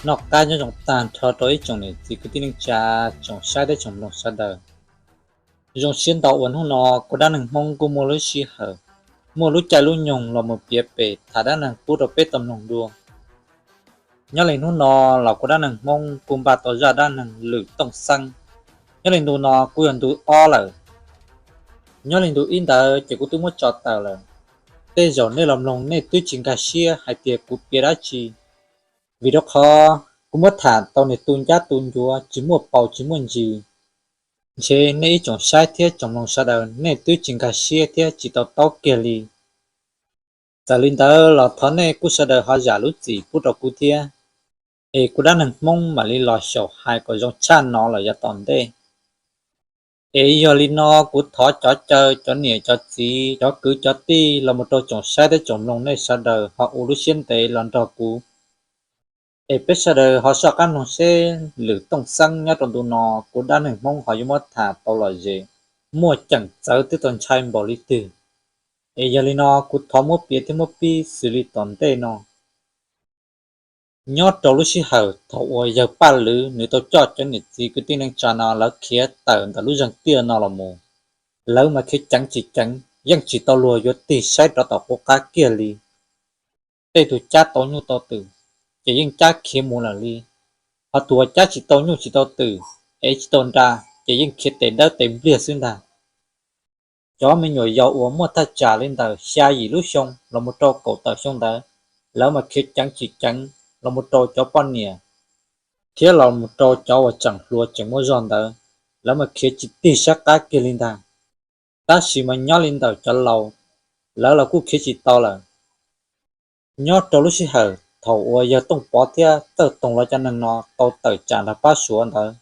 Noj qab nyob zoo tag nrho rau ib tsoom niam txiv kwv tij neej tsa, tsoom saib thiab tsoom mloog sawv daws. Zoo siab ntau uas hnub no kuv dab neeg Hmoob kuj muaj lub sij hawm, muaj lub caij lub nyoog los mus piav pem tham dab neeg pub rau peb tau mloog dua. Nyob li hnub no los kuv dab neeg Hmoob kuj npaj tau zaj dab neeg Lwm Tooj Xeeb. Nyob li ntu no kuj yog ntu ob lawm. Nyob li ntu ib ntawd ces kuv twb muab tso tawm lawm. Tej zaum nej los mloog nej twb tsis nkag siab hais tias kuv piav dab tsi, vim rau qhov kuv muab tham tau niag tu ncab tu ncuav tsis muaj paus tsis muaj ntsis. Ntshe nej ib tsoom saib thiab tsoom mloog sawv daws nej twb tsis nkag siab thiab tsis tau taub kiag li. Txawm li ntawd los thov nej kuj sawv daws ho zam lub txim pub rau kuv thiab, es kuv dab neeg Hmoob mam li los xyaum hais kom zoo tshaj no los yav tom ntej. Es yog li no kuv thov cov caw cov niam cov txiv cov kwv cov tij los mus rau tsoom saib thiab tsoom mloog nej sawv daws ho ua lub siab ntev los nrog kuv, es peb sawv daws ho soj qab mloog seb Lwm Tooj Xeeb nyob rau ntu no kuv dab neeg Hmoob ho yuav muab tham tau lom zem, muaj ceem txawv twb tau ntshai npaum li twg. Es yog li no kuv thov muab piav thiab muab pib xws li tom ntej no. Nyob rau lub sij hawm thaum uas yawg Paj Lwm nws tau coj cov niam txiv kwv tij neej tsa no lawv khiav tawm ntawm lub zeeg tiaj no los mus, lawv mas khiav ceev tsis ceev yeej tsis tau luag yuav tig saib rov tom qub qab kiag li. Tej tug cab tau nyuj tau twm ces yeej cab khiav mus lawm li, ho tus uas cab tsis tau nyuj tsis tau twm, ev tsis tau nra, ces yeej khiav tes dawb tes npliag xwb ntag. Cov me nyuam yaus uas muaj thaj tsam li ntawm xya yim lub xyoo los mus rau kaum tawm xyoo ntawd, lawv mas khiav ceev tsis ceev los mus rau cov poj niam, thiab los mus rau cov uas tseem hluas tseem muaj zog ntawd, lawv mas khiav tsis tig sab qab kiag li ntag. Tab sis mas nyob li ntawm cov laus, lawv los kuj khiav tsis tau lawm. Nyob rau lub sij hawm thaum uas yawg Tooj Pov thiab Txawj Toog lawv cov neeg no tau tawm tsam nrog pab Suav ntawd,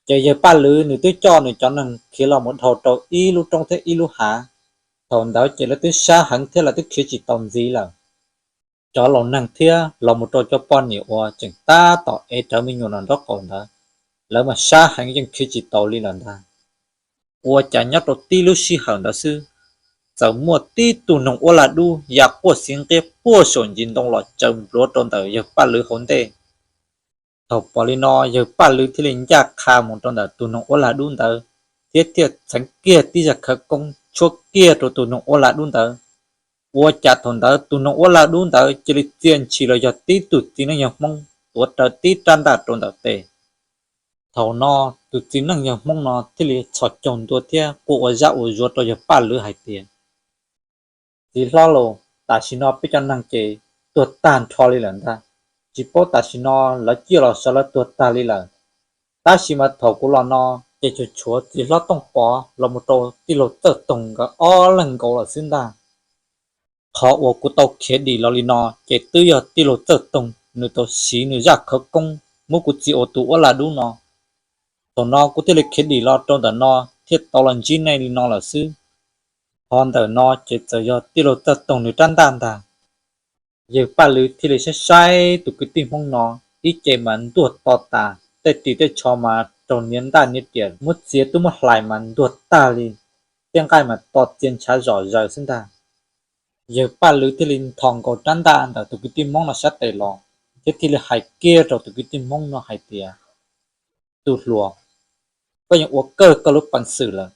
ces yawg Paj Lwm nws twb coj nws cov neeg khiav los mus dhau rau ib lub roob thiab ib lub hav. Thaum ntawd ces lawv twb sab heev thiab lawv twb khiav tsis tau ntxiv lawm. Cov laus neeg thiab los mus rau cov poj niam uas tseem tab tom ev rawv me nyuam nraub qaum ntawd, lawv mas sab heev yeej khiav tsis tau li lawm ntag. Ua cas nyob rau tib lub sij hawm ntawd xwb, txawm muaj tib tug noog uab laj dub ya quaj xiv nqiab puag saum ntsis ntoo los tsaws npluav rau ntawm yawg Paj Lwm hauv ntej. Thaum pom li no yawg Paj Lwm thiaj li ncaj qha mus rau ntawm tus noog uab laj dub ntawd, thiab thiaj txheev kiag tib zaj khawv koob tshuab kiag rau tus noog uab laj dub ntawd. Ua cas thaum ntawd tus noog uab laj dub ntawd cia li txia ntshis los yog tib tug txiv neej yawg Hmoob tuav rawv tib rab ntaj rau ntawm tes. Thaum no tus txiv neej yawg Hmoob no thiaj li txhos caug ntua thiab quaj ua zaj ua zuav rau yawg Paj Lwm hais tias, Txiv hlob los, tam sim no peb cov neeg ces tuag tag nrho li lawm ntag. Tsis paub tam sim no lawv ciaj los sawv lawv tuag tag li lawm. Tab sis mas thaum kuv los no ces tsuas tshuav txiv hlob Tooj Pov los mus rau tij laug Txawj Toog nkawd ob leeg nkaus lawm xwb ntag. Qhov uas kuv tau khiav dim los li no ces twb yog tij laug Txawj Toog nws tau siv nws zaj khawv koob muab kuv txia ua tus uab laj dub no. Thaum no kuv thiaj li khiav dim los rau ntawm no thiaj tau los ntsib nej li no lawm xwb. Ho ntawm no ces txawm yog tij laug Txawj Toog nws rab ntaj ntag. Yawg Paj Lwm thiaj li saib saib tus kwv tij Hmoob no, ib ce mas ntuag to tas, tej ris tej tsho mas raug niam ntaj niam riam muab txiav twb muab hlais mas ntuag tag li, tej nqaij mas to txia ntshav zom zaws xwb ntag. Yawg Paj Lwm thiaj li nthos nkaus rab ntaj ntawm tus kwv tij Hmoob no sab tes los, thiab thiaj li hais kiag rau tus kwv tij Hmoob no hais tias, Tus hluas, koj yeej ua kawg koj lub peev xwm lawm.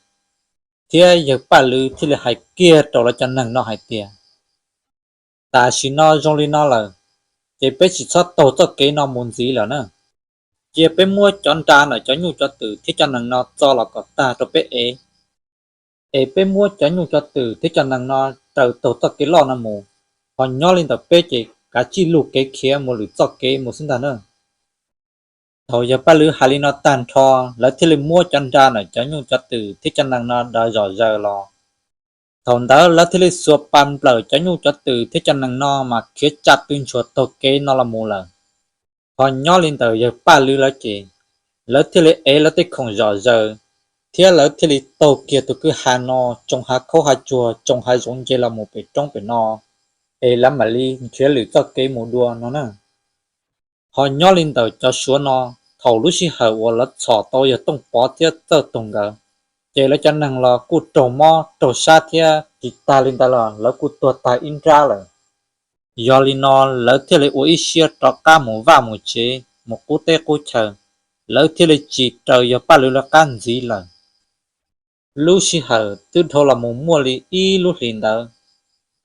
Thiab yawg Paj Lwm thiaj li hais kiag rau lawv cov neeg no hais tias, Tam sim no zoo li no lawm, ces peb tsis txhob taug txoj kev no mus ntxiv lawm na. Cia peb muab cov nra ntawm cov nyuj cov twm thiab cov nees no txo los kom tag rau peb ev. Es peb muab cov nyuj cov twm thiab cov nees no raws taug txoj kev loj no mus, ho nyob li ntawm peb ces kav tsij lug kev khiav mus lwm txoj kev mus xwb ntag na. Thaum yawg Paj Lwm hais li no tag nrho, lawv thiaj li muab cov nra ntawm cov nyuj cov twm thiab cov nees no daws zom zaws los. Thaum ntawd lawv thiaj li xuas pas nplawm cov nyuj cov twm thiab cov nees no mas khiav tsa pw ntsuag taug kev no los mus lawm. Ho nyob li ntawm yawg Paj Lwm lawv ces, lawv thiaj li ev lawv tej khoom zom zaws, thiab lawv thiaj li taug kiag tus kwj ha no, tsoo hav khaub hav tsuag tsoo hav zoov nce los mus pem roob pem no, es lawv mam li nrhiav lwm txoj kev mus dua no na. Ho nyob li ntawm cov Suav no, thaum lub sij hawm uas lawv txhom tau yawg Tooj Pov thiab Txawj Toog nkawd, ces lawv cov neeg los kuj raug mob raug sab thiab tsis tag li ntawd los lawv kuj tuag tag ib nrab lawm. Yog li no lawv thiaj li ua ib siab rov qab mus vaj mus tsev mus qub teb qub chaw, lawv thiaj li tsis raws yawg Paj Lwm lawv qab ntxiv lawm. Lub sij hawm twb dhau los mus muaj li ib lub hlis ntawd,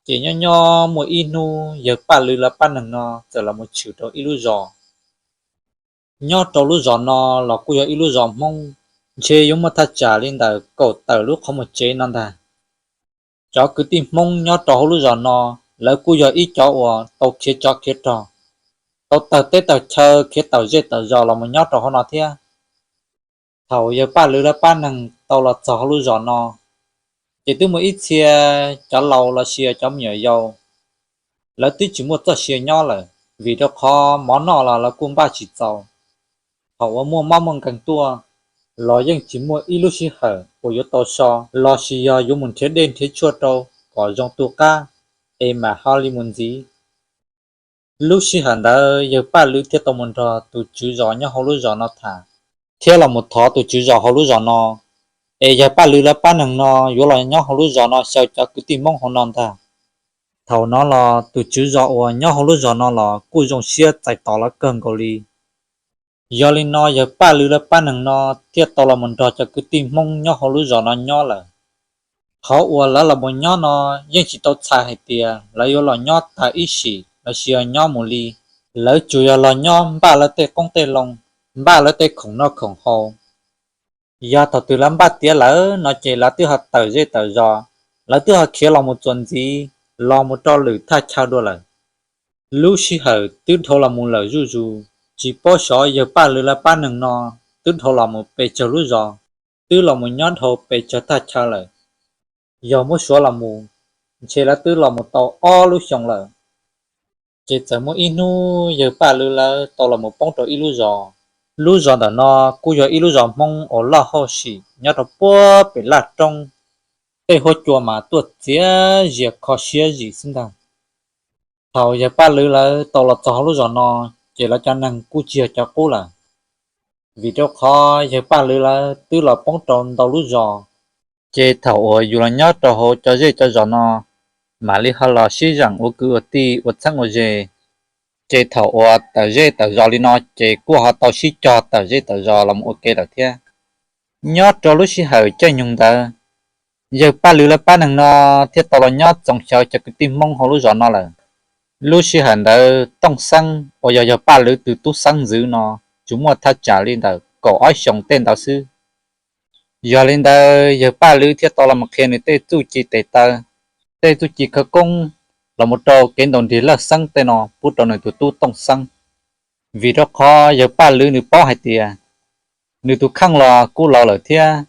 ces nyob nyob muaj ib hnub yawg Paj Lwm lawv pab neeg no txawm los mus tshwm rau ib lub zos. Nyob rau lub zos no los kuj yog ib lub zos Hmoob, ntshe yuav muaj thaj tsam li ntawm kaum tawm lub qhov muag tsev no ntag. Cov kwv tij Hmoob nyob rau hauv lub zos no, lawv kuj yog ib cov uas tau khiav tsov khiav rog, tau tawg teb tawg chaw khiav tawm zej tawm zos los mus nyob rau hauv no thiab. Thaum yawg Paj Lwm lawv pab neeg tau los txog hauv lub zos no, ces twb muaj ib txhia cov laus los sis cov me nyuam yaus, lawv twb tsis muaj txoj sia nyob lawm, vim rau qhov mov noj los lawv kuj npaj tsis txaus. Thaum uas muaj mob muaj nkeeg tuaj, los yeej tsis muaj ib lub sij hawm uas yuav tau so los sis yog yuav mus nrhiav dej nrhiav tshuaj rau kom zoo tu qab es mam ho li mus ntxiv. Lub sij hawm ntawd yawg Paj Lwm thiaj tau mus nrog tus tswv zos nyob hauv lub zos no tham, thiab los mus thov tus tswv zos hauv lub zos no, es yawg Paj Lwm lawv pab neeg no yuav los nyob hauv lub zos no xyaw cov kwv tij Hmoob hauv no ntag. Thaum no los tus tswv zos uas nyob hauv lub zos no los kuj zoo siab txais tos lawv kawg nkaus li. Yog li no yawg Paj Lwm lawv pab neeg no thiaj tau los mus nrog cov kwv tij Hmoob nyob hauv lub zos no nyob lawm. Qhov uas lawv los mus nyob no yeej tsis tau txhais hais tias lawv yuav los nyob tag ib sim los sis yog nyob mus li. Lawv tsuas yog los nyob npaj lawv tej qoob tej loo, npaj lawv tej khoom noj khoom haus. Yog thaum twg lawv npaj tiav lawm no ces lawv twb ho tawm zej tawm zos, lawv twb ho khiav los mus txuas ntxiv los mus rau lwm thaj chaw dua lawm. Lub sij hawm twb dhau los mus lawm zuj zus, tsis paub xyov yawg Paj Lwm lawv pab neeg no twb dhau los mus pes tsawg lub zos, twb los mus nyob dhau pes tsawg thaj chaw lawm. Yog muab suav los mus, ntshe lawv twb los mus tau ob lub xyoo lawm. Ces txawm muaj ib hnub yawg Paj Lwm lawv tau los mus poob rau ib lub zos. Lub zos ntawm no kuj yog ib lub zos Hmoob uas loj hauj sim nyob rau puag pem laj roob, tej huab cua mas tuaj txias zias kho siab zim xwb ntag. Thaum yawg Paj Lwm lawv tau los txog hauv lub zos no, ces lawv cov neeg kuj tsis yog cov qub lawm, vim rau qhov yawg Paj Lwm lawv twb los poob rau ntau lub zos. Ces thaum uas yus los nyob rau hauv cov zej cov zos no, mam li ho los sib zeem ua kwv ua tij ua txheeb ua ze. Ces thaum uas tawm zej tawm zos li no ces kuj ho tau sib cog tawm zej tawm zos los mus ua ke lawm thiab. Nyob rau lub sij hawm caij nyoog ntawd, yawg Paj Lwm lawv pab neeg no thiaj tau los nyob txoos xyaw cov kwv tij Hmoob hauv lub zos no lawm. Lub sij hawm ntawd Tooj Xeeb uas yog yawg Paj Lwm tus tub xeeb ntxwv no tsuas muaj thaj tsam li ntawm kaum ob xyoos tej ntawd xwb. Yog li ntawd yawg Paj Lwm thiaj tau los mus qhia nws tej txuj ci tes taw, tej txuj ci khawv koob los mus rau kev ntaus nrig lawj xeeb tej no pub rau nws tus tub Tooj Xeeb. Vim rau qhov yawg Paj Lwm nws paub hais tias nws tus kheej los kuj laus lawm thiab.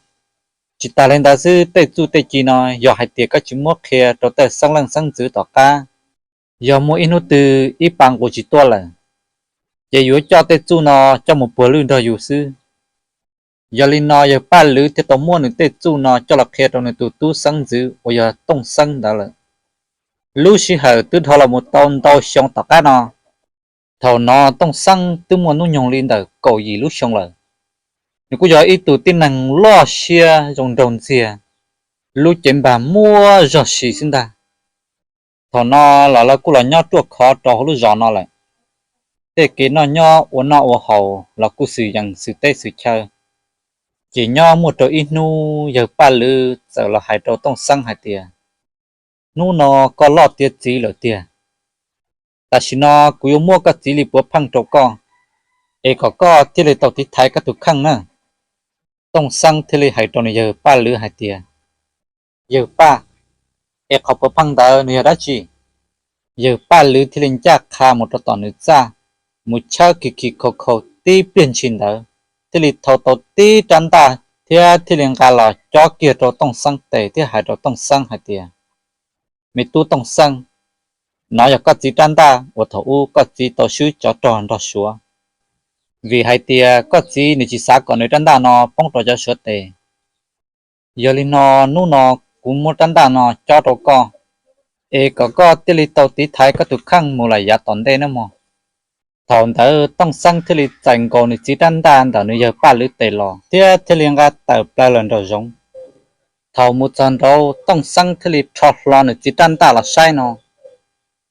Tsis tas li ntawd xwb, tej txuj tej ci no yog hais tias koj tsis muab qhia rau tej xeeb leej xeeb ntxwv tom qab, yog muaj ib hnub twg ib pa nqus tsis tuaj lawm, ces yuav coj tej txuj no coj mus puag lwj nrog yus xwb. Yog li no yawg Paj Lwm thiaj tau muab nws tej txuj no coj los qhia rau nws tus tub xeeb ntxwv uas yog Tooj Xeeb ntawd lawm. Lub sij hawm twb dhau los mus tau ntau xyoo tom qab no, thaum no Tooj Xeeb twb muaj hnub nyoog li ntawm kaum yim lub xyoo lawm. Nws kuj yog ib tug tib neeg loj siab zoo nraug ntxiag, lub cev npag muaj zog si xwb ntag. Thaum no los lawv kuj los nyob ruaj khov rau hauv lub zos no lawm. Tej kev noj nyob ua noj ua haus los kuj xws yees xws teb xws chaw. Ces nyob muaj rau ib hnub yawg Paj Lwm txawm los hais rau Tooj Xeeb hais tias, hnub no koj loj tiav txiv lawm tiag, tam sim no kuv yuav muab koj txiv li puav pheej rau koj, es kom koj thiaj li tau tiv thaiv koj tus kheej na. Tooj Xeeb thiaj li hais rau nws yawg Paj Lwm hais tias, yawg Paj, es qhov puav pheej ntawd nws yog dab tsi? Yawg Paj Lwm thiaj li ncaj qha mus rau tom nws txaj, mus tshawb khi khi khau khau tib pliag ntshis ntawd, thiaj li thau tau tib rab ntaj thiab thiaj li nqa los cob kiag rau Tooj Xeeb tes thiab hais rau Tooj Xeeb hais tias, me tub Tooj Xeeb, nov yog koj txiv rab ntaj uas thaum ub koj txiv tau swb cov rog nrog Suav, vim hais tias koj txiv nws tsis xav kom nws rab ntaj no poob rau cov Suav tes. Yog li no hnub no kuv muab rab ntaj no cob rau koj, es kom koj thiaj li tau tiv thaiv koj tus kheej mus lawm yav tom ntej nawb mog. Thaum ntawd Tooj Xeeb thiaj li txais nkaus nws txiv rab ntaj ntawm nws yawg Paj Lwm tes los thiab thiaj li nqa tawm plaws lawm nraum zoov. Thaum mus txog nraud Tooj Xeeb thiaj li rho hlo nws txiv rab ntaj los saib no,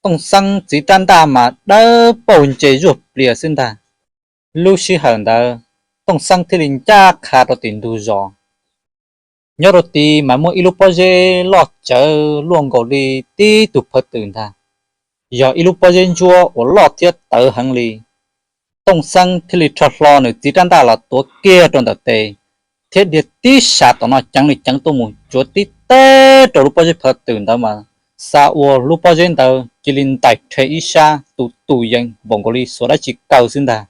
Tooj Xeeb txiv rab ntaj mas dawb paug ntse zuaj plias xwb ntag. Lub sij hawm ntawd Tooj Xeeb thiaj li ncaj qha rau tim ntug zos. Nyob rau tid mas muaj ib lub pob zeb loj tsawv luaj nkaus li tib tug phaw twm ntag, yog ib lub pob zeb ntsuab uas loj thiab tawv heev li. Tooj Xeeb thiaj li rho hlo nws txiv rab ntaj los tuav kiag rau ntawm tes, thiab dhia tib sas tom no ceev li ceev tuaj mus tsuav tib teg rau lub pob zeb phaw twm ntawd mas xa ua lub pob zeb ntawd cia li ntais rhe ib sab tu tu yees npaum nkaus li xuas dab tsi kaw xwb ntag.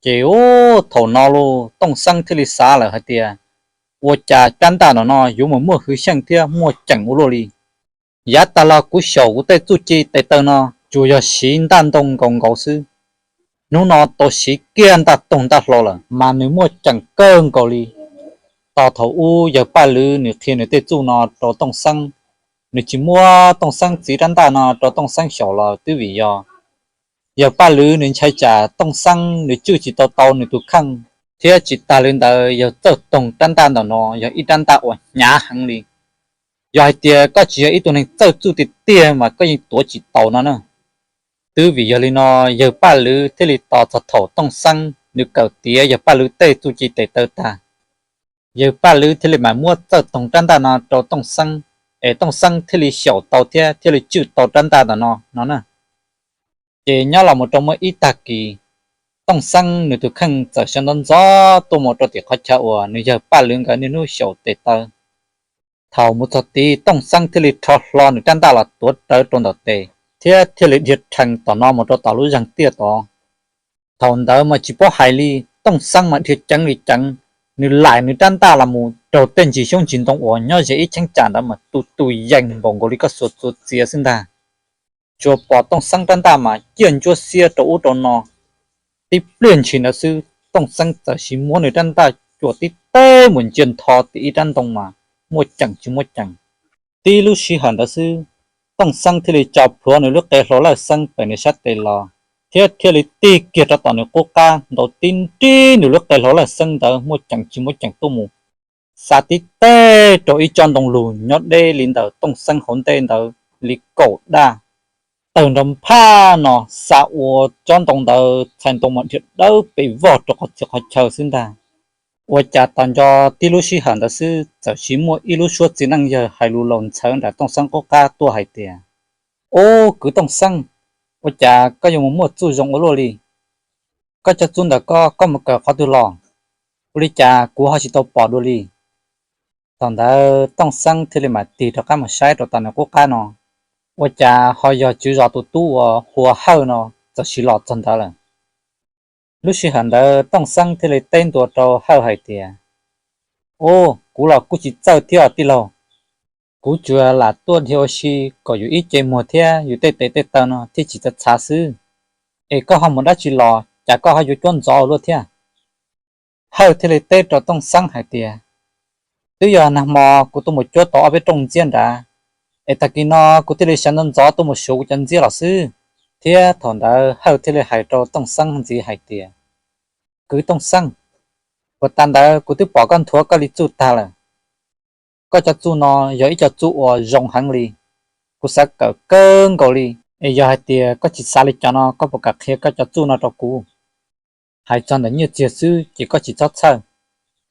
Ces ub, thaum no los Tooj Xeeb thiaj li xav lawm hais tias, ua cas rab ntaj no no yuav mus muaj hwj xyeej thiab muaj ceem ua luaj li. Yav tas los kuv xyaum kuv tej txuj ci tes taw no tsuas yog siv ntaj ntoo nkaus nkaus xwb, hnub no tau siv kiag ntaj toog ntaj hlau lawm mas nws muaj ceem kawg nkaus li. Tos thaum ub yawg Paj Lwm nws qhia nws tej txuj no rau Tooj Xeeb, nws tsis muab Tooj Xeeb txiv rab ntaj no rau Tooj Xeeb xyaum los twb vim yog yawg Paj Lwm nws ntshai tsam Tooj Xeeb nws tswj tsis tau tau nws tus kheej, thiab tsis tas li ntawd yawg txawj toog rab ntaj ntawm no yog ib rab ntaj uas hnyav heev li. Yog hais tias koj tsis yog ib tug neeg txawj txuj tiag tiag mas koj yeej tuav tsis taus no na. Twb vim yog li no yawg Paj Lwm thiaj li tos txog thaum Tooj Xeeb nws kawm tiav yawg Paj Lwm tej txuj ci tes taw tag, yawg Paj Lwm thiaj li mam muab txawj toog rab ntaj no rau Tooj Xeeb, es Tooj Xeeb thiaj li xyaum tau thiab thiaj li tswj tau rab ntaj ntawm no no na. Ces nyob los mus rau muaj ib tag kis, Tooj Xeeb nws tus kheej txawm sawv ntxov ntxov tuaj mus rau tim qhov chaw uas nws yawg Paj Lwm nkawd niaj hnub xyaum tes taw. Thaum mus txog tid Tooj Xeeb thiaj li rho hlo nws rab ntaj los tuav rawv rau ntawm tes thiab thiaj li dhia rhees tom no mus rau tom lub zeeg tiaj tod. Thaum ntawd mas tsis paub hais li, Tooj Xeeb mas dhia ceev li ceev, nws laim nws rab ntaj los mus raug tej ntsis xyoob ntsis ntoo uas nyob ze ib cheeb tsam ntawd mas tu tu yees npaum nkaus li koj xuas txuav txiav xwb ntag. Tsuas pom Tooj Xeeb rab ntaj mas ciaj ntsuab xiab rau ub rau no. Tib pliag ntshis ntawd xwb Tooj Xeeb txawm siv muab nws rab ntaj cuam tib teg mus ntsia ntho tim ib rab ntoo mas muaj ceem tsis muaj ceem. Tib lub sij hawm ntawd xwb, Tooj Xeeb thiaj li tso plhuav nws lub qe hlau lawj xeeb pem nws sab tes los, thiab thiaj li tig kiag rau tom nws qub qab ntaus tib nrib nws lub qe hlau lawj xeeb ntawd muaj ceem tsis muaj ceem tuaj mus, xa tib teg rau ib tsob ntoo lug nyob deb li ntawm Tooj Xeeb hauv ntej ntawd li kaum daj. Tawg nrov nphaj no, xa ua tsob ntoo ntawd txhais ntoo mas dhia dawb pes vog rau qhov txhia qhov chaw xwb ntag. Ua cas tas nco tib lub sij hawm ntawd xwb txawm siv muaj ib lub suab txiv neej yawg hais lus laus ntxhawv nram Tooj Xeeb qub qab tuaj hais tias, Ub, kwv Tooj Xeeb, ua cas koj yuav mus muaj txuj zoo ua luaj li? Koj cov txuj ntawm koj, koj mus kawm qhov twg los? Ua li cas kuv ho tsis tau pom dua li? Thaum ntawd Tooj Xeeb thiaj li mam tig rov qab mus saib rau tom nws qub qab no, ua cas ho yog tswv zos tus tub uas hu ua Hawj no txawm sim los txog ntawd lawm. Lub sij hawm ntawd Tooj Xeeb thiaj li teb ntua rau Hawj hais tias, Ub, kuv los kuj tsis txawj thiab os tij laug. Kuv tsuas lam tuaj dhia ua si kom yus ib ce muag thiab yus tej tes tej taw no thiaj tsis txav txhav xwb. Es koj ho mus dab tsi los cas koj ho yuav cuab ntxov ua luaj thiab? Hawj thiaj li teb rau Tooj Xeeb hais tias, Twb yog nag hmo kuv tuaj mus cuab tau ob peb rooj ntxiab nrad, es tag kis no kuv thiaj li sawv ntxov ntxov tuaj mus suav kuv cov ntxiab los xwb. Thiab thaum ntawd Hawj thiaj li hais rau Tooj Xeeb ntxiv hais tias, Kwv Tooj Xeeb, puas tas ntawd kuv twb pom koj nthuav koj li txuj tag lawm. Koj cov txuj no yog ib co txuj uas zoo heev li, kuv xav kawm kawg nkaus li. Es yog hais tias koj tsis xav li cas no koj puas kam qhia koj cov txuj no rau kuv? Hais txog ntawm nyiaj txiag xwb ces koj tsis txhob txhawj.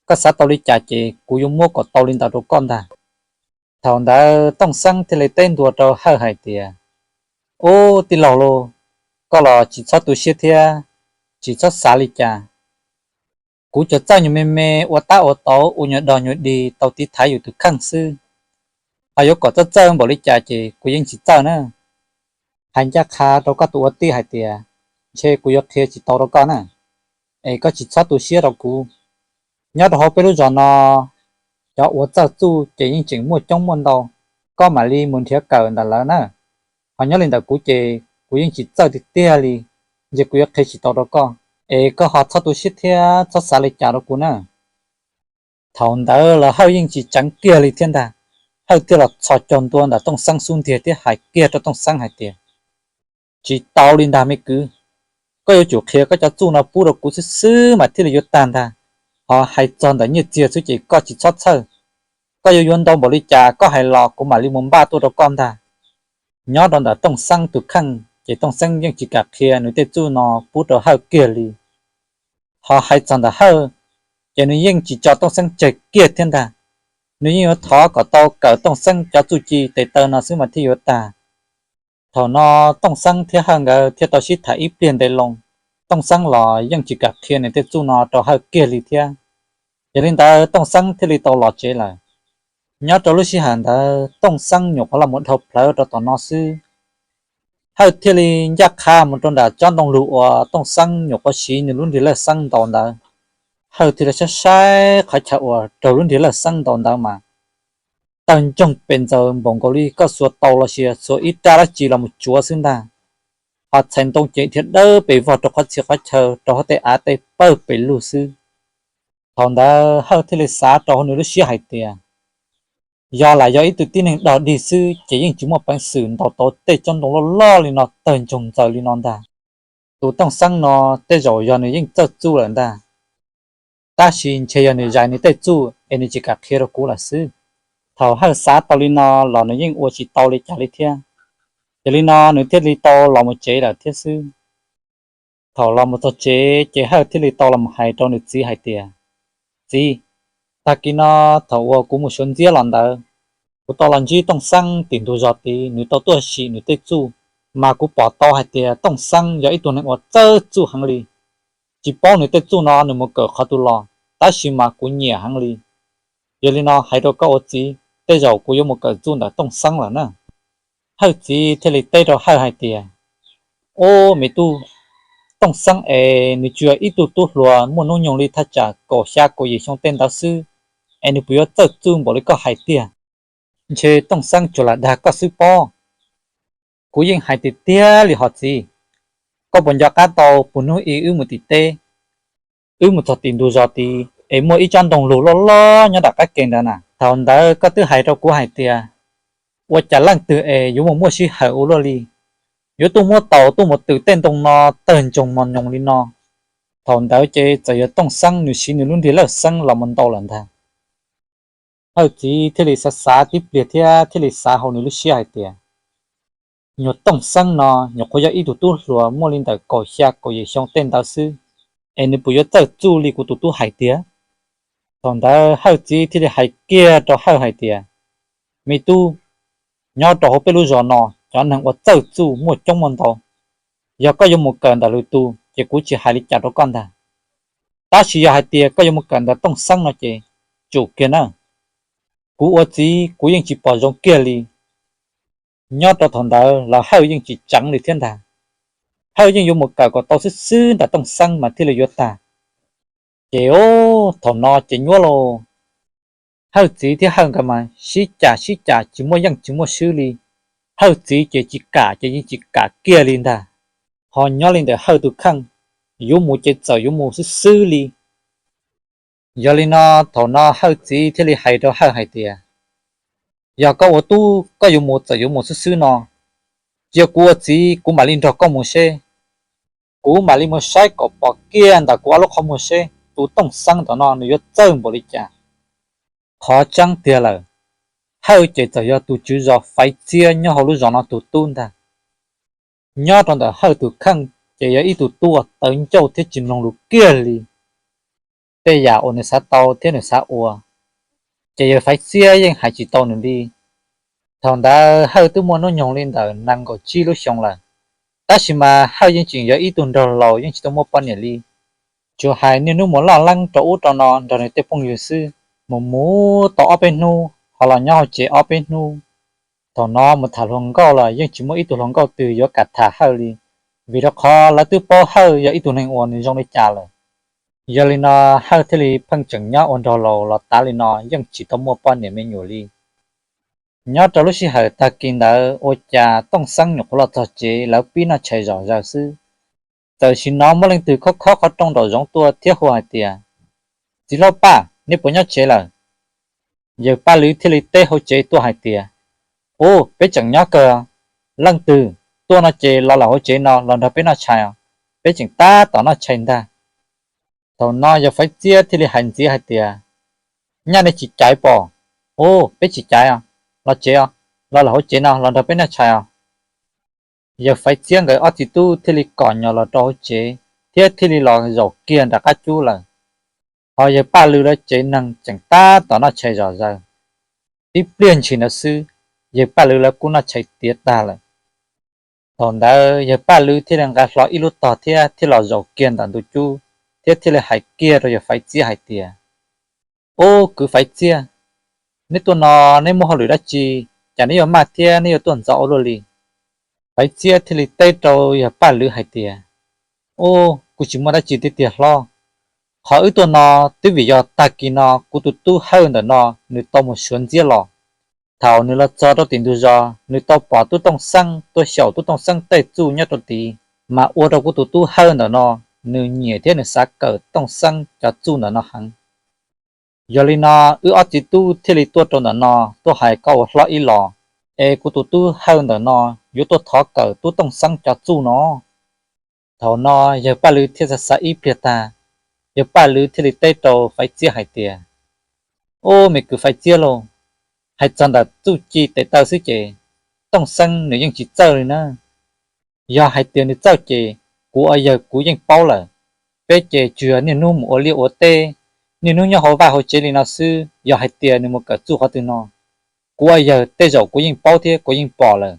Koj xav tau li cas ces kuv yuav muab kom tau li ntawd rau koj ntag. Thaum ntawd Tooj Xeeb thiaj li teb ntua rau Hawj hais tias, Ub tij laug lauj, koj los tsis txhob tu siab thiab tsis txhob xav li cas. Kuv tsuas txawj nyuag me me ua tab ua tauv ua nyuag dog nyuag dig tau tiv thaiv yus tus kheej xwb. Ho yuav kom txawj txawj npaum li cas ces kuv yeej tsis txawj na. Hais ncaj qha rau koj tus ua tij hais tias, ntshe kuv yuav qhia tsis tau rau koj na. Es koj tsis txhob tu siab rau kuv. Nyob rau hauv peb lub zos no, cov ua txawj txuj ces yeej tseem muaj coob muaj ntau, koj mam li mus nrhiav kawm ntawm lawv na. Ho nyob li ntawm kuv ces kuv yeej tsis txawj tiag tiag li, ntshe kuv yuav qhia tsis tau rau koj. Es koj ho txhob tu siab thiab txhob xav li cas rau kuv na. Thaum ntawd los Hawj yeej tsis tseev kiag li thiab ntag. Hawj thiaj los txhos caug ntua ntawm Tooj Xeeb xub ntiag thiab hais kiag rau Tooj Xeeb hais tias, Tsis tau li ntag me kwv, koj yuav tsum qhia koj cov txuj no pub rau kuv xwb xwb mas thiaj li yuav tag ntag. Ho hais txog ntawm nyiaj txiag xwb ces koj tsis txhob txhawj. Koj yuav yuav ntau npaum li cas koj hais los kuv mam li mus npaj tuaj rau koj ntag. Nyob rau ntawm Tooj Xeeb tus kheej ces Tooj Xeeb yeej tsis kam qhia nws tej txuj no pub rau Hawj kiag li. Ho hais txog ntawm Hawj, ces nws yeej tsis tso Tooj Xeeb tseg kiag thiab ntag. Nws yeej yuav thov kom tau kawm Tooj Xeeb cov txuj ci tes taw no xwb mas thiaj yuav tag. Thaum no Tooj Xeeb thiab Hawj nkawd thiaj tau sib tham ib pliag ntev loo. Tooj Xeeb los yeej tsis kam qhia nws tej txuj no rau Hawj kiag li thiab. Yog li ntawd Tooj Xeeb thiaj li tau los tsev lawm. Nyob rau lub sij hawm ntawd Tooj Xeeb nyuam qhuav los mus dhau plawv rau tom no xwb, Hawj thiaj li ncaj qha mus rau nram tsob ntoo lug uas Tooj Xeeb nyuam qhuav siv nws lub nrig lawj xeeb ntaus ntawd. Hawj thiaj li saib saib qhov chaw uas raug lub nrig lawj xeeb ntaus ntawd mas tawg ntsoog pes ntxaws npaum nkaus li koj xuas taus los sis xuas ib rab dab tsi los mus tsuav xwb ntag. Ho txhais ntoo ces dhia dawb pes vog rau qhov txhia qhov chaw rau hauv tej av tej pawg pes lug xwb. Thaum ntawd Hawj thiaj li xav rau hauv nws lub siab hais tias, yog lam yog ib tug tib neeg dog dig xwb ces yeej tsis muaj peev xwm ntaus tau tej tsob ntoo loj loj li no tawg ntsoog ntxaws li no ntag. Tus Tooj Xeeb no tej zaum yog nws yeej txawj txuj lawm ntag, tab sis ntshe yog nws zais nws tej txuj es nws tsis kam qhia rau kuv lawm xwb. Thaum Hawj xav tau li no los nws yeej ua tsis tau li cas li thiab. Yog li no nws thiaj li tau los mus tsev lawm thiab xwb. Thaum los mus txog tsev ces Hawj thiaj li tau los mus hais rau nws txiv hais tias, txiv, tag kis no thaum uas kuv mus xyuas ntxiab los ntawd, kuv tau los ntsib Tooj Xeeb tim ntug zos tid, nws tau tuaj sim nws tej txuj, mas kuv pom tau hais tias Tooj Xeeb yog ib tug neeg uas txawj txuj heev li. Tsis paub nws tej txuj no nws mus kawm qhov twg los, tab sis mas kuv nyiam heev li. Yog li no hais rau koj ua txiv, tej zaum kuv yuav mus kawm txuj ntawm Tooj Xeeb lawm na. Hawj txiv thiaj li teb rau Hawj hais tias, ub me tub, Tooj Xeeb es nws tsuas yog ib tug tub hluas muaj hnub nyoog li thaj tsam kaum xya kaum yim xyoo tej ntawd xwb, es nws puas yuav txawj txuj npaum li koj hais tiag? Ntshe Tooj Xeeb tsuas lam dag koj xwb pob. Kuv yeej hais tiag tiag li hos txiv. Koj puas nco qab tau puag hnub ib wb mus tim teb, wb mus txog tim ntug zos tid es muaj ib tsob ntoo lug loj loj nyob nram qab ke ntawd na? Thaum ntawd koj twb hais rau kuv hais tias, ua cas leej twg es yuav mus muaj sij hawm ua luaj li, yuav tuaj muab taus tuaj mus tws tej ntoo no tawg ntsoog mos nyoos li no. Thaum ntawd ces txawm yog Tooj Xeeb nws siv nws lub nrig lawj xeeb los mus ntaus lawm ntag. Hawj txiv thiaj li xav xav tib pliag thiab thiaj li xav hauv nws lub siab hais tias, nyuag Tooj Xeeb no nyuam qhuav yog ib tug tub hluas muaj li ntawm kaum xya kaum yim xyoo tej ntawd xwb, es nws puas yuav txawj txuj li kuv tus tub hais tiag? Thaum ntawd Hawj txiv thiaj li hais kiag rau Hawj hais tias, me tub, nyob rau hauv peb lub zos no cov neeg uas txawj txuj muaj coob muaj ntau. Yog koj yuav mus kawm ntawm lwm tus ces kuv tsis hais li cas rau koj ntag. Tab sis yog hais tias koj yuav mus kawm ntawm Tooj Xeeb no ces tsum kiag na. Kuv ua txiv kuv yeej tsis pom zoo kiag li. Nyob rau thaum ntawd los Hawj yeej tsis tseev li thiab ntag. Hawj yeej yuav mus kawm kom tau xwb xwb ntawm Tooj Xeeb mas thiaj li yuav tag. Ces thaum no ces nyuaj lauj, Hawj txiv thiab Hawj nkawd mas sib cam sib cam tsis muaj yeej tsis muaj swb li. Hawj txiv ces tsis kam ces yeej tsis kam kiag li ntag. Ho nyob li ntawm Hawj tus kheej, yuav mus ces txawm yuav mus xwb xwb li. Yog li no, thaum no Hawj txiv thiaj li hais rau Hawj hais tias, yog koj ua tub koj yuav mus txawm yuav mus xwb xwb no, cia kuv ua txiv kuv mam li nrog koj mus seb. Kuv mam li mus saib kom pom kiag ntawm kuv ob lub qhov muag seb tus Tooj Xeeb ntawm no nws yuav txawj npaum li cas. Qhov tseeb tiag lawm, Hawj ces txawm yog tus tswv zos Faiv Txiab nyob hauv lub zos no tus tub ntag. Nyob rau ntawm Hawj tus kheej ces yog ib tug tub uas tawv ncauj thiab tsis mloog lus kiag li. Tej yam uas nws xav tau thiab nws xav ua, ces yawg Faiv Txiab yeej hais tsis tau nws li. Thaum ntawd Hawj twb muaj hnub nyoog li ntawm nees nkaum tsib lub xyoo lawm, tab sis mas Hawj yeej tseem yog ib tug nraug laus yeej tsis tau muaj poj niam li. Tsuas hais niaj hnub mus laj leeb rau ub rau no nrog nws tej phooj ywg xwb, mus mus tau ob peb hnub ho los nyob hauv tsev ob peb hnub. Thaum no mus tham hluas nkauj los yeej tsis muaj ib tug hluas nkauj twg yuav kam tham Hawj li, vim rau qhov lawv twb paub Hawj yog ib tug neeg uas nws zoo li cas lawm. Yog li no, Hawj thiaj li pheej tseem nyob ua nraug laus los tav li no yeej tsis tau muaj poj niam me nyuam li. Nyob rau lub sij hawm tag kis ntawd ua cas Tooj Xeeb nyuam qhuav los txog tsev, lawv pib noj tshais zom zaws xwb, txawm sim hnov muaj leej twg khob khob qhov rooj nraum zoov tuaj thiab hu hais tias, txiv hlob Paj, nej puas nyob tsev lawm? Yawg Paj Lwm thiaj li teb hauv tsev tuaj hais tias, ub, peb tseem nyob kawg. Leej twg tuaj no ces los lawm hauv tsev no los nrog peb noj tshais os, peb tseem tab tom noj tshais ntag. Thaum no yawg Faiv Txiab thiaj li hais ntxiv hais tias, nyaj nej tsis caiv pom? Ub, peb tsis caiv os, los tsev os, los lawm hauv tsev no los nrog peb noj tshais os. Yawg Faiv Txiab nkawd ob txiv tub thiaj li kom nyom los rau hauv tsev thiab thiaj li los zaum kiag nram qab cub lawm. Hos yawg Paj Lwm lawv tsev neeg tseem tab tom noj tshais zom zaws. Tib pliag ntshis ntawd xwb, yawg Paj Lwm lawv kuj noj tshais tiav tag lawm. Thaum ntawd yawg Paj Lwm thiaj li nqa hlo ib lub tog thiab thiaj los zaum kiag ntawm ntug cub thiab thiaj li hais kiag rau yawg Faiv Txiab hais tias, Ub, kwv Faiv Txiab, neb tuaj no neb muaj hauj lwm dab tsi, cas neb yuav maj thiab neb yuav tuaj ntxov ua luaj li? Faiv Txiab thiaj li teb rau yawg Paj Lwm hais tias, Ub, kuv tsis muaj dab tsi tiag tiag hlob. Qhov wb tuaj no twb vim yog tag kis no kuv tus tub Hawj ntawm no nws tau mus suav ntxiab los. Thaum nws los txog rau tim ntug zos, nws tau pom tub Tooj Xeeb tuaj xyaum tub Tooj Xeeb tej txuj nyob rau tid, mas ua rau kuv tus tub Hawj ntawm no nws nyiam thiab nws xav kawm Tooj Xeeb cov txuj ntawm no heev. Yog li no, wb ob txiv tub thiaj li tuaj rau ntawm no tuaj hais koj ua hlob ib los, es kuv tus tub Hawj ntawm no yuav tuaj thov kawm tub Tooj Xeeb cov txuj no. Thaum no yawg Paj Lwm thiaj xav xav ib pliag tag, yawg Paj Lwm thiaj li teb rau Faiv Txiab hais tias, Ub, me kwv Faiv Txiab lauj, hais txog ntawm txuj ci tes taw xwb ces Tooj Xeeb nws yeej tsis txawj li na. Yog hais tias nws txawj ces kuv ua yawg kuv yeej paub lawm. Peb ces tsuas yog niaj hnub mus ua liaj ua teb, niaj hnub nyob hauv vaj hauv tsev li no xwb, yog hais tias nws mus kawm txuj qhov twg no, kuv ua yawg tej zaum kuv yeej paub thiab kuv yeej pom lawm.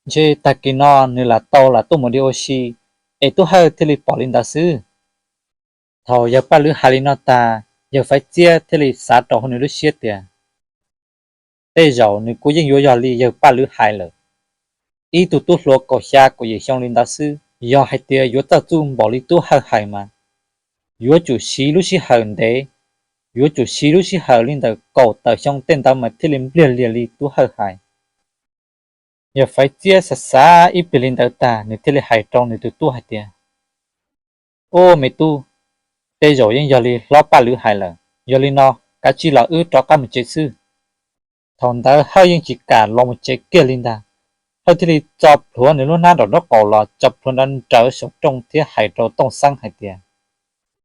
Ntshe tag kis no nws lam tau lam tuaj mus di ua si, es tub Hawj thiaj li pom li ntawd xwb. Thaum yawg Paj Lwm hais li no tag, yawg Faiv Txiab thiaj li xav rau hauv nws lub siab tias, Tej zaum nws kuj yeej yuav yog li yawg Paj Lwm hais lawm. Ib tug tub hluas kaum xya kaum yim xyoo li ntawd xwb, yog hais tias yuav txawj txuj npaum li tub Hawj hais mas yuav tsum siv lub sij hawm ntev, yuav tsum siv lub sij hawm li ntawm kaum tawm xyoo tej ntawd mas thiaj li npliag lias li tub Hawj hais. Yawg Faiv Txiab xav xav ib pliag li ntawd tag, nws thiaj li hais rau nws tus tub hais tias, Ub, me tub, tej zaum yeej yog li hlob Paj Lwm hais lawm. Yog li no, kav tsij los wb rov qab mus tsev xwb. Thaum ntawd Hawj yeej tsis kam los mus tsev kiag li ntag. Hawj thiaj li tso plhuav nws lub hnab nraum nraub qaum los tso plhuav nrov nrawv saum rooj thiab hais rau Tooj Xeeb hais tias,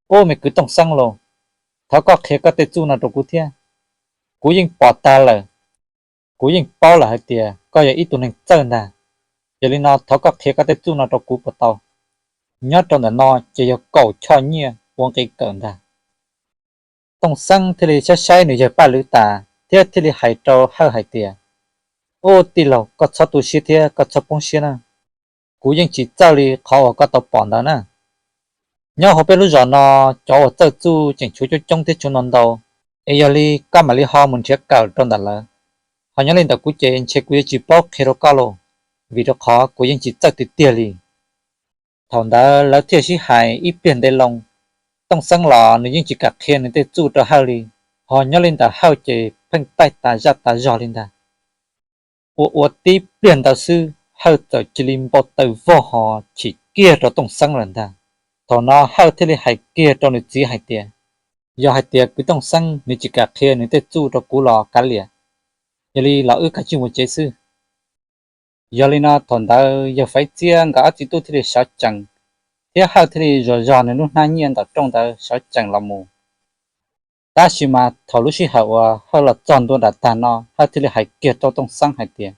Ub, me kwv Tooj Xeeb lauj, thov koj qhia koj tej txuj no rau kuv thiab. Kuv yeej pom tag lawm, kuv yeej paub lawm hais tias koj yog ib tug neeg txawj ntag. Yog li no thov koj qhia koj tej txuj no rau kuv puas tau? Nyob rau ntawm no ces yog kaum choj nyiaj ua nqi kawm ntag. Tooj Xeeb thiaj li saib saib nws yawg Paj Lwm tas thiab thiaj li hais rau Hawj hais tias, Ub, tij laug, koj txhob tu siab thiab koj txhob poob siab na. Kuv yeej tsis txawj li qhov uas koj tau pom ntawd na. Nyob hauv peb lub zos no, cov uas txawj txuj tseem tshuav coob coob thiab tshuav ntau ntau, es yog li koj mam li ho mus nrhiav kawm rau ntawm lawv. Ho nyob li ntawm kuv ces ntshe kuv yuav tsis paub qhia rau koj lauj, vim rau qhov kuv yeej tsis txawj tiag tiag li. Thaum ntawd lawv thiaj sib hais ib pliag ntev loo. Tooj Xeeb los nws yeej tsis kam qhia nws tej txuj rau Hawj li, ho nyob li ntawm Hawj ces pheej taij tas zaj tas zog li ntag. Ua ua tib pliag ntawd xwb, Hawj txawm cia li npau taws vog ho chim kiag rau Tooj Xeeb lawm ntag. Thaum no Hawj thiaj li hais kiag rau nws txiv hais tias, Yog hais tias kwv Tooj Xeeb nws tsis kam qhia nws tej txuj rau kuv los kav liam, yog li los wb kav tsij mus tsev xwb. Yog li no thaum ntawd yawg Faiv Txiab nkawd ob txiv tub thiaj li sawv tsees, thiab Hawj thiaj li zos zog nws lub hnab nyiaj ntawm rooj ntawd sawv tsees los mus. Tab sis mas thaum lub sij hawm uas Hawj los txog ntua nram tag no, Hawj thiaj li hais kiag rau Tooj Xeeb hais tias,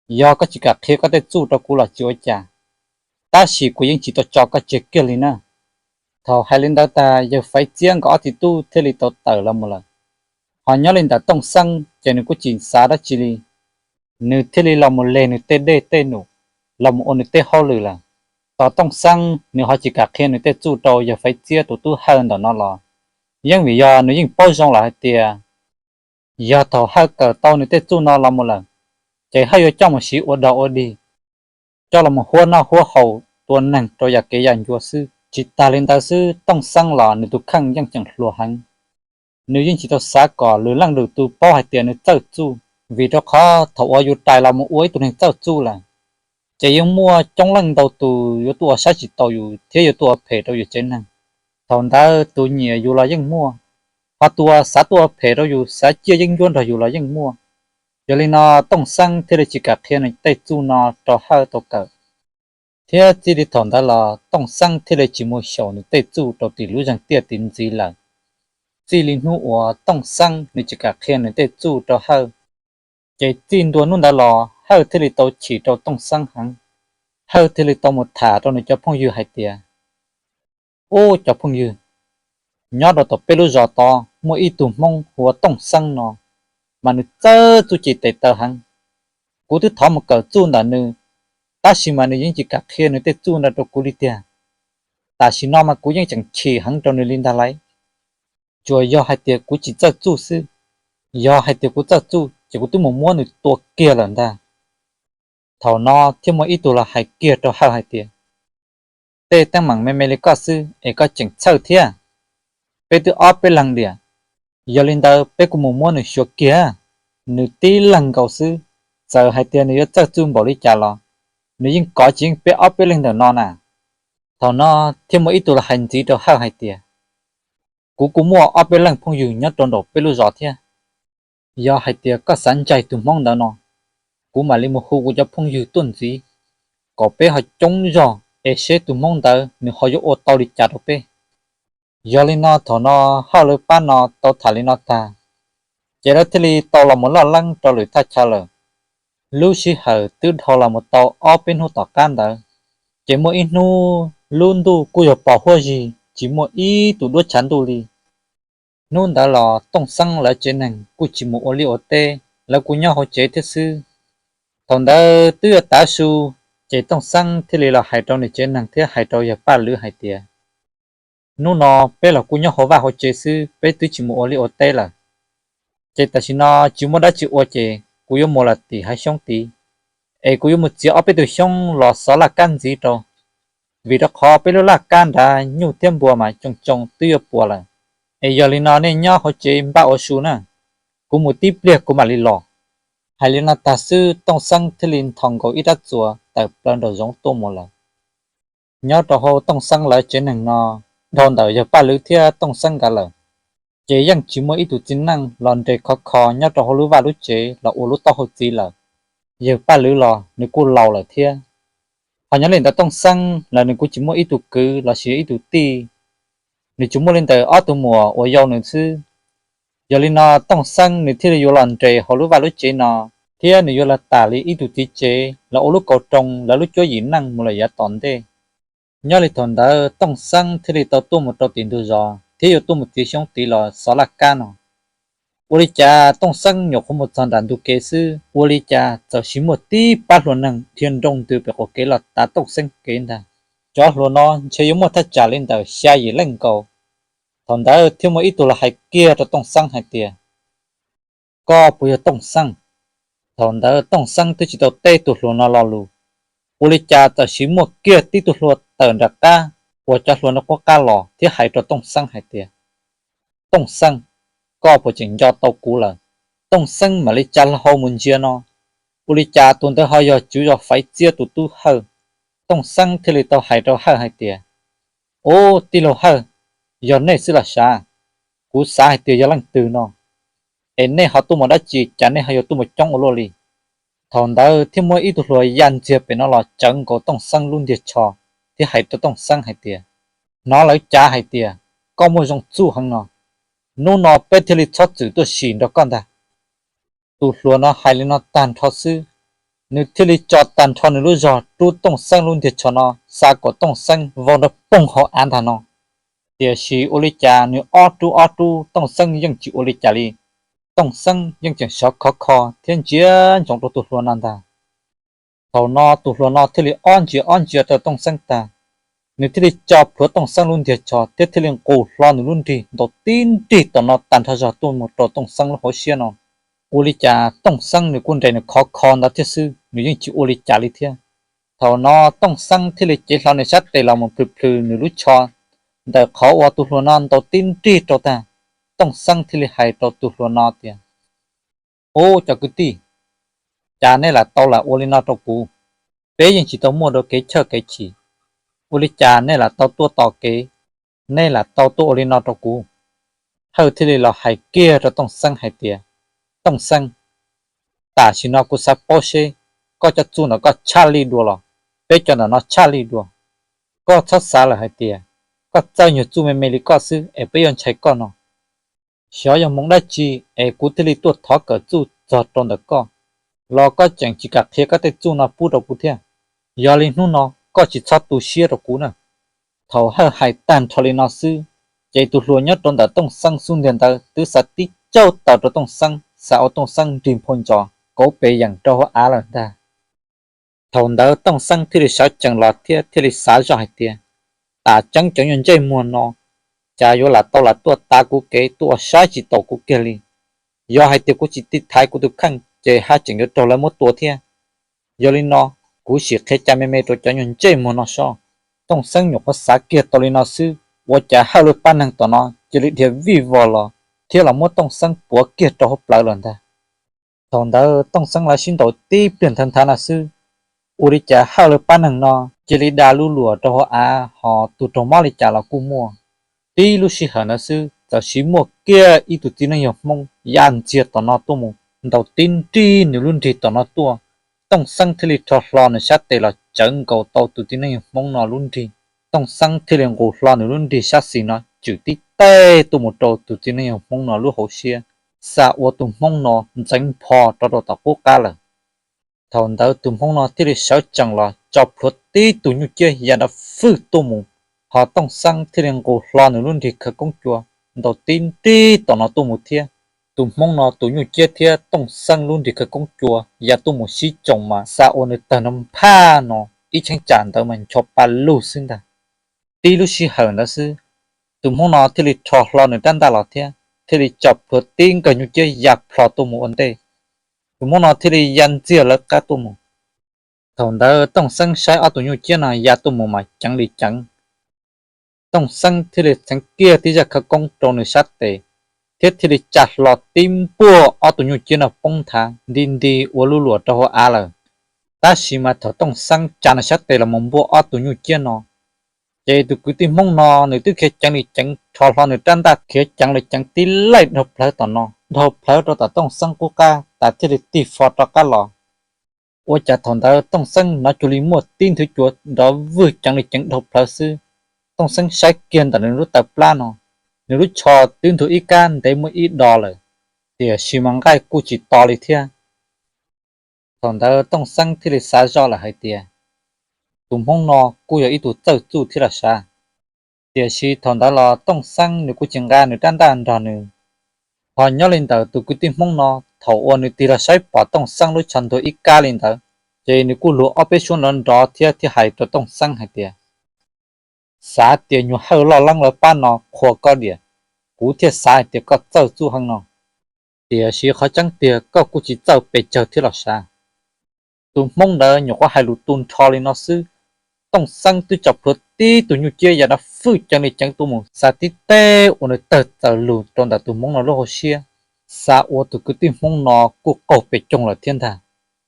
Yog koj tsis kam qhia koj tej txuj rau kuv los tsis ua cas, tab sis kuv yeej tsis tau tso koj tseg kiag li na. Thaum hais li ntawd tag, yawg Faiv Txiab nkawd ob txiv tub thiaj li tau tawm los mus lawm. Ho nyob li ntawm Tooj Xeeb ces nws kuj tsis xav dab tsi li, nws thiaj li los mus leg nws tej dej tej num, los mus ua nws tej hauj lwm lawm. Tos Tooj Xeeb nws ho tsis kam qhia nws tej txuj rau yawg Faiv Txiab tus tub Hawj ntawm no los, yeej vim yog nws yeej paub zoo lawm hais tias yog thaum Hawj kawm tau nws tej txuj no los mus lawm, ces Hawj yuav coj mus siv ua dog ua dig, coj los mus huab noj huab haus tua neeg rau yam kev yam ncua xwb. Tsis tas li ntawd xwb, Tooj Xeeb los nws tus kheej yeej tseem hluas heev. Nws yeej tsis tau xav kom lwm leej lwm tus paub hais tias nws txawj txuj, vim rau qhov thaum uas yus rais los mus ua ib tug neeg txawj txuj lawm, ces yeej muaj coob leej ntau tus yuav tuaj ua saib tsis taus yus thiab yuav tuaj ua phem rau yus tsev neeg. Thaum ntawd tus nyiam yus los yeej muaj, ho tus uas xav tuaj ua phem rau yus, xav ciaj yeeb ncuab nrog yus los yeej muaj. Yog li no Tooj Xeeb thiaj li tsis kam qhia nws tej txuj no rau Hawj tau kawm. Thiab txij li thaum ntawd los Tooj Xeeb thiaj li tsis mus xyaum nws tej txuj rau tim lub zeeg tiaj tim ntxiv lawm. Txij li hnub uas Tooj Xeeb nws tsis kam qhia nws tej txuj rau Hawj, ces txij ntua hnub ntawd los Hawj thiaj li tau chim rau Tooj Xeeb heev. Hawj thiaj li tau mus tham rau nws cov phooj ywg hais tias, Ub, cov phooj ywg, nyob rau tom peb lub zos tod muaj ib tug Hmoob hu ua Tooj Xeeb no, mas nws txawj txuj ci tes taw heev. Kuv twb thov mus kawm txuj ntawm nws, tab sis mas nws yeej tsis kam qhia nws tej txuj ntawd rau kuv li tiag. Tam sim no mas kuv yeej tseem chim heev rau nws li ntag lauj. Tsuas yog hais tias kuv tsis txawj txuj xwb, yog hais tias kuv txawj txuj ces kuv twb mus muab nws tua kiag lawm ntag. Thaum no thiaj muaj ib tug los hais kiag rau Hawj hais tias, Tej teeb meem me me li koj xwb es koj tseem txhawj thiab? Peb twb ob peb leeg diam, yog li ntawd peb kuj mus muab nws xyuas kiag. Nws tib leeg nkaus xwb, txawm hais tias nws yuav txawj txuj npaum li cas los nws yeej kov tsis yeej peb ob peb leeg ntawm no na. Thaum no thiaj muaj ib tug los hais ntxiv rau Hawj hais tias, Kuv kuj muaj ob peb leeg phooj ywg nyob rau nraum peb lub zos thiab. Yog hais tias koj xav ncaig tus Hmoob ntawd no, kuv mam li mus hu kuv cov phooj ywg tuaj ntxiv, kom peb ho coob zog es seb tus Hmoob ntawd nws ho yuav ua tau li cas rau peb. Yog li no thaum no Hawj lawv pab no tau tham li no tag, ces lawv thiaj li tau los mus laj leeb rau lwm thaj chaw lawm. Lub sij hawm twb dhau los mus tau ob peb hnub tom qab ntawd, ces muaj ib hnub lub ntuj kuj yog pos huab zig tsis muaj ib tus duab tshav ntuj li. Hnub ntawd los Tooj Xeeb lawv tsev neeg kuj tsis mus ua liaj ua teb, lawv kuj nyob hauv tsev thiab xwb. Thaum ntawd twb yuav tav su, ces Tooj Xeeb thiaj li los hais rau nws tsev neeg thiab hais rau yawg Paj Lwm hais tias, Hnub no peb los kuj nyob hauv vaj hauv tsev xwb, peb twb tsis mus ua liaj ua teb lawm. Ces tam sim no tsis muaj dab tsi ua ces kuv yuav mus los tim hav xyoob tid, es kuv yuav mus txiav ob peb tug xyoob los xov laj kab ntxiv rau, vim rau qhov peb lub laj kab nrad nyuj thiab npua mas tsoo tsoo twb yuav puas lawm. Es yog li no nej nyob hauv tsev npaj ua su na, kuv mus tib pliag kuv mam li los. Hais li no tag xwb Tooj Xeeb thiaj li nthos nkaus ib rab txuas tawm plaws nraum zoov tuaj mus lawm. Nyob rau hauv Tooj Xeeb lawv tsev neeg no, dhau ntawm yawg Paj Lwm thiab Tooj Xeeb nkawd lawm, ces yeej tsis muaj ib tug txiv neej los nres khov kho nyob rau hauv lub vaj lub tsev los ua lub taub hau txiv lawm. Yawg Paj Lwm los nws kuj laus lawm thiab. Ho nyob li ntawd Tooj Xeeb los nws kuj tsis muaj ib tug kwv lossis ib tug tij, nws tsuas muaj li ntawm ob tug muam uas yau nws xwb. Yog li no Tooj Xeeb nws thiaj li yuav los nres hauv lub vaj lub tsev no, thiab nws yuav los tam li ib tug txiv tsev los ua lub kauj roos lawv lub cuab yim neej mus lawm yav tom ntej. Nyob li thaum ntawd Tooj Xeeb thiaj li tau tuaj mus rau tim ntug zos thiab yuav tuaj mus txiav xyoob tid los xov laj kab no. Ua li cas Tooj Xeeb nyuam qhuav mus txog nram ntug kev xwb, ua li cas txawm sis muaj tib pab hluas neeg dhia nroo ntws pem qaum kev los tav Tooj Xeeb kev ntag. Cov hluas no ntshe yuav muaj thaj tsam li ntawm xya yim leej nkaus. Thaum ntawd thiaj muaj ib tug los hais kiag rau Tooj Xeeb hais tias, Koj puas yog Tooj Xeeb? Thaum ntawd Tooj Xeeb twb tsis tau teb tus hluas no lo lus, ua li cas txawm sis muaj kiag tib tug hluas tawm nram qab uas cov hluas no qub qab los thiab hais rau Tooj Xeeb hais tias, Tooj Xeeb, koj puas tseem nco tau kuv lawm? Tooj Xeeb mam li tsa hlo hau mus ntsia no, ua li cas tus ntawd ho yog tswv zos Faiv Txiab tus tub Hawj. Tooj Xeeb thiaj li tau hais rau Hawj hais tias, Ub, tij laug Hawj, yog nej xwb los sav, kuv xav hais tias yog leej twg no. Es nej ho tuaj mus dab tsi cas nej ho yuav tuaj mus coob ua luaj li? Thaum ntawd thiaj muaj ib tug hluas ya ntxiag pem no los tsawv nkaus Tooj Xeeb lub ntiag tsho thiab hais rau Tooj Xeeb hais tias, Hnov lawv cav hais tias koj muaj zoo txuj heev no, hnub no peb thiaj li txhob txwm tuaj sim nrog koj ntag. Tus hluas no hais li no tag nrho xwb, nws thiaj li tso tag nrho nws lub zog rub Tooj Xeeb lub ntiag tsho no, xa kom Tooj Xeeb vau nrog poog hauv av ntag no. Tiam sis ua li cas nws ob rub ob rub Tooj Xeeb yeej tsis ua li cas li. Tooj Xeeb yeej tseem sov khov kho thiab ntsia ntsoov rau tus hluas no ntag. Thaum no tus hluas no thiaj li ob ntsia ob ntsia rau Tooj Xeeb tag, nws thiaj li tso plhuav Tooj Xeeb lub ntiag tsho thiab thiaj li nqus hlo nws lub nrig ntaus tib nrig tom no tag nrho zog tuaj mus rau Tooj Xeeb lub hauv siab no. Ua li cas Tooj Xeeb nws kuj nres nws khov kho ntawd thiab xwb, nws yeej tsis ua li cas li thiab. Thaum no Tooj Xeeb thiaj li cev hlo nws sab tes los mus plhws plhws nws lub tsho ntawm qhov uas tus hluas no ntaus tib nrig rau tag. Tooj Xeeb thiaj li hais rau tus hluas no tias, Ub, cov kwv tij, cas nej lam tau lam ua li no rau kuv? Peb yeej tsis tau muaj dua kev chawj kev chim, ua li cas nej lam tau tuaj tos kev, nej lam tau tuaj ua li no rau kuv? Hawj thiaj li los hais kiag rau Tooj Xeeb hais tias, Tooj Xeeb, tam sim no kuv xav paub seb koj cov txuj ntawm koj tshaj lij dua los peb cov ntawm no tshaj lij dua. Koj txhob xav lawm hais tias koj txawj nyuag txuj me me li koj xwb es peb yuav ntshai koj no. Xyov yog hmoov dab tsi es kuv thiaj li tuaj thov kawm txuj txog rau ntawm koj, los koj tseem tsis kam qhia koj tej txuj no pub rau kuv thiab. Yog li hnub no koj tsis txhob tu siab rau kuv na. Thaum Hawj hais tag nrho li no xwb, ces tus hluas nyob rau ntawm Tooj Xeeb xub ntiag ntawd twb xav tib caug taws rau Tooj Xeeb, xav ua Tooj Xeeb nrig nphau ntsos kauv pes yeem rau hauv av lawm ntag. Thaum ntawd Tooj Xeeb thiaj li sawv tsees los thiab thiaj li xav zoj hais tias, tam tseeb cov nyuag ntsej muag no, cas yuav lam tau lam tuaj tav kuv kev tuaj ua saib tsis taus kuv kiag li. Yog hais tias kuv tsis tiv thaiv kuv tus kheej ces haj tseem yuav raug lawv muab tua thiab. Yog li no, kuv sim qhia cas me me rau cov nyuag ntsej muag no soj. Tooj Xeeb nyuam qhuav xav kiag tau li no xwb, ua cas Hawj lawv pab neeg tom no cia li dhia vij vog los thiab los muab Tooj Xeeb puav kiag rau hauv plawv lawm ntag. Thaum ntawd Tooj Xeeb lawv sib ntaus tib pliag nthav nthav no xwb, ua li cas Hawj lawv pab neeg no cia li da lub luam rau hauv av, ho tus raug mob li cas los kuj muaj. Tib lub sij hawm ntawd xwb txawm siv muaj kiag ib tug txiv neej yog Hmoob ya ntxiag tom no tuaj mus ntaus tib nrig nws lub nrig tom no tuaj. Tooj Xeeb thiaj li rho hlo nws sab tes los tsawv nkaus tau tus txiv neej yog Hmoob no lub nrig. Tooj Xeeb thiaj li nqus hlo nws lub nrig sab xis no tswm tib teg tuaj mus rau tus txiv neej yog Hmoob no lub hauv siab, xa ua tus Hmoob no ntxeev npho rov rau tom qub qab lawm. Thaum ntawd tus Hmoob no thiaj li sawv tsees los tso plhuav tib tug nyuj ciab ya nrov fwj tuaj mus, ho Tooj Xeeb thiaj li nqus hlo nws lub nrig khawv koob cua ntaus tib nrig tom no tuaj mus thiab. Tus Hmoob no tus nyuj ciab thiab Tooj Xeeb lub nrig khawv koob cua ya tuaj mus sib tsoos mas xa ua nws tawg nrov nphaj no, ib cheeb tsam ntawd mas ncho pa lug xwb ntag. Tib lub sij hawm ntawd xwb, tus Hmoob no thiaj li rho hlo nws rab ntaj los thiab thiaj li tso plhuav tib nkawg nyuj ciab ya plho tuaj mus ua ntej. Tus Hmoob no thiaj li ya ntxiag lawv qab tuaj mus. Thaum ntawd Tooj Xeeb saib ob tug nyuj ciab no ya tuaj mus mas ceev li ceev. Tooj Xeeb thiaj li txheev kiag tib zaj khawv koob rau nws sab tes, thiab thiaj li tsa hlo tib npuaj ob tug nyuj ciab no poob nthav nti nti ua lub luam rau hauv av lawm. Tab sis mas thaum Tooj Xeeb tsa nws sab tes los mus npuaj ob tug nyuj ciab no, ces tus kwv tij Hmoob no nws twb khiav ceev li ceev rho hlo nws rab ntaj khiav ceev li ceev tib laij dhau plawv tom no, dhau plawv rau tom Tooj Xeeb qub qab tas thiaj li tig fo rov qab los. Ua cas thaum ntawd Tooj Xeeb hnov cuag li muaj tib nthwv cua nrov vwg ceev li ceev dhau plawv xwb. Tooj Xeeb saib kiag ntawm nws lub taw plab no, nws lub tsho twb ntug ib kab ntev muaj ib do lawm, tiam sis mas nqaij kuj tsis to li thiab. Thaum ntawd Tooj Xeeb thiaj li xav zoj lawm hais tias, tus Hmoob no kuj yog ib tug txawj txuj thiab los sav. Tiam sis thaum ntawd los Tooj Xeeb nws kuj tsis nqa nws rab ntaj nrog nws. Ho nyob li ntawm tus kwv tij Hmoob no, thaum uas nws tig los saib pom Tooj Xeeb lub tsho ntug ib kab li ntawd, ces nws kuj luag ob peb suab nrov nrov thiab thiaj hais rau Tooj Xeeb hais tias, xav tias nyuag Hawj loj leeb lawv pab no qhuas koj diam, kuv thiaj xav hais tias koj txawj txuj heev no. Tiam sis qhov tseeb tiag koj kuj tsis txawj pes tsawg thiab los sav. Tus Hmoob ntawd nyuam qhuav hais lus tu nrho li no xwb, Tooj Xeeb twb tso plhuav tib tug nyuj ciab ya nrov fwj ceev li ceev tuaj mus xa tib teg ua nws tawg txaws lug rau ntawm tus Hmoob no lub hauv siab, xa ua tus kwv tij Hmoob no kuj qaug pes coog lawm thiab ntag.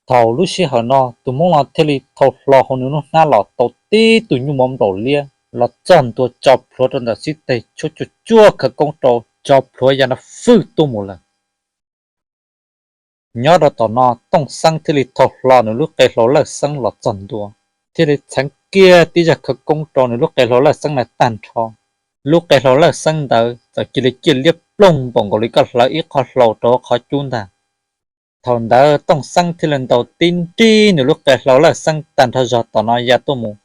Thaum lub sij hawm no tus Hmoob no thiaj li thau hlo hauv nws lub hnab los tau tib tug nyuj mov nplaum liab los txog ntua tso plhuav rau ntawm xib teg tshuab tsuag tsuag khawv koob rau tso plhuav ya nrov fwj tuaj mus lawm. Nyob rau tom no Tooj Xeeb thiaj li thau hlo nws lub qe hlau lawj xeeb los txog ntua, thiaj li txheev kiag tib zaj khawv koob rau nws lub qe hlau lawj xeeb na tag nrho. Lub qe hlau lawj xeeb ntawd txawm cia li ciaj liab ploog npaum nkaus li koj hlawv ib qho hlau rau hauv qhov cub ntag. Thaum ntawd Tooj Xeeb thiaj li ntaus tib nrig nws lub qe hlau lawj xeeb tag nrho zog tom no ya tuaj mus,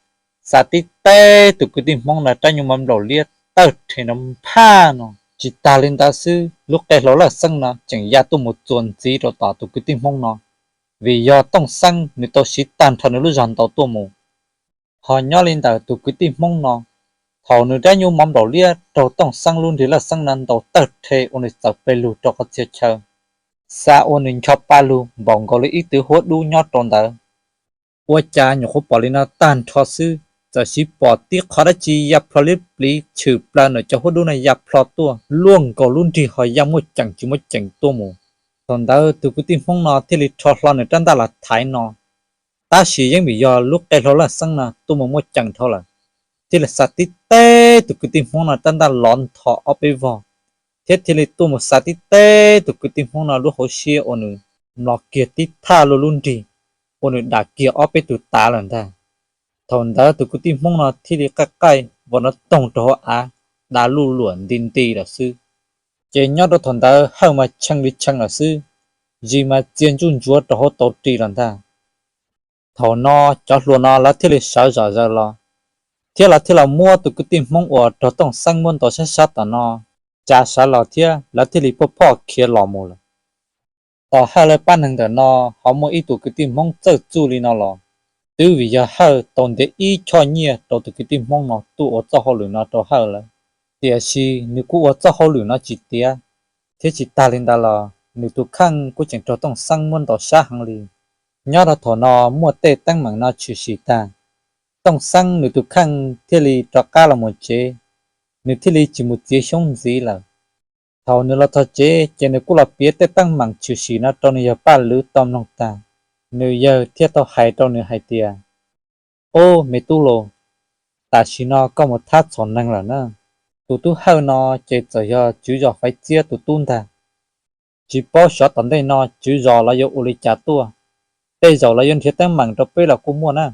xa tib teg tus kwv tij Hmoob no rab nyuj mov nplaum liab tawg rhe nrov nphaj no. Tsis tas li ntawd xwb, lub qe hlau lawj xeeb no tseem ya tuaj mus txuas ntxiv rau tom tus kwv tij Hmoob no, vim yog Tooj Xeeb nws tau siv tag nrho nws lub zog ntaus tuaj mus. Ho nyob li ntawm tus kwv tij Hmoob no, thaum nws rab nyuj mov nplaum liab raug Tooj Xeeb lub nrig lawj xeeb no ntaus tawg rhe ua nws txawm pes lug rau qhov txhia chaw, xa ua nws ncho pa lug npaum nkaus li ib tug huab dub nyob rau ntawd. Ua cas nyuam qhuav pom li no tag nrho xwb, txawm siv pom tib qho dab tsi ya plho liab pliv tshwm plaws ntawm cov huab dub no ya plho tuaj luaj nkaus lub nrig ho ya muaj ceem tsis muaj ceem tuaj mus. Thaum ntawd tus kwv tij Hmoob no thiaj li rho hlo nws rab ntaj los thaiv no, tab sis yeej vim yog lub qe hlau lawj xeeb no tuaj mus muaj ceem dhau lawm, thiaj li xa tib teg tus kwv tij Hmoob no rab ntaj lov ntho ob peb vog, thiab thiaj li tuaj mus xa tib teg tus kwv tij Hmoob no lub hauv siab ua nws mlos kiag tib thaj luaj lub nrig, ua nws dam kiag ob peb tug tav lawm ntag. Thaum ntawd tus kwv tij Hmoob no thiaj li qaij qaij vau nrov toog rau hauv av, da luj luam nti nti lawm xwb. Ces nyob rau thaum ntawd Hawj mas tshee li tshee lawm xwb, zis mas txia ntsuj ntsuav rau hauv tau ris lawm ntag. Thaum no cov hluas no lawv thiaj li sawv zom zaws los, thiab lawv thiaj los muab tus kwv tij Hmoob uas raug Tooj Xeeb muab ntaus sab sab tom no tsa sawv los thiab lawv thiaj li phoj phoj khiav los mus lawm. Tom Hawj lawv pab neeg ntawm no ho muaj ib tug kwv tij Hmoob txawj txuj li no los, twb vim yog Hawj tau ntiav ib choj nyiaj rau tus kwv tij Hmoob no tuaj ua txoj hauj lwm no rau Hawj lawm. Tiam sis nws kuj ua txoj hauj lwm no tsis tiav, thiab tsis tag li ntawd los nws tus kheej kuj tseem raug Tooj Xeeb muab ntaus sab heev li. Nyob rau thaum no muaj tej teeb meem no tshwm sim tag, Tooj Xeeb nws tus kheej thiaj li rov qab los mus tsev, nws thiaj li tsis mus txiav xyoob ntxiv lawm. Thaum nws los txog tsev ces nws kuj los piav tej teeb meem tshwm sim no rau nws yawg Paj Lwm tau mloog tag. Nws yawg thiaj tau hais rau nws hais tias, Ub, me tub los, tam sim no koj mus thab txhaum neeg lawm na. Tus tub Hawj no ces txawm yog tswv zos Faiv Txiab tus tub ntag. Tsis paub xyov tom ntej no tswv zos lawv yuav ua li cas tuaj, tej zaum lawv yuav nrhiav teeb meem rau peb los kuj muaj na.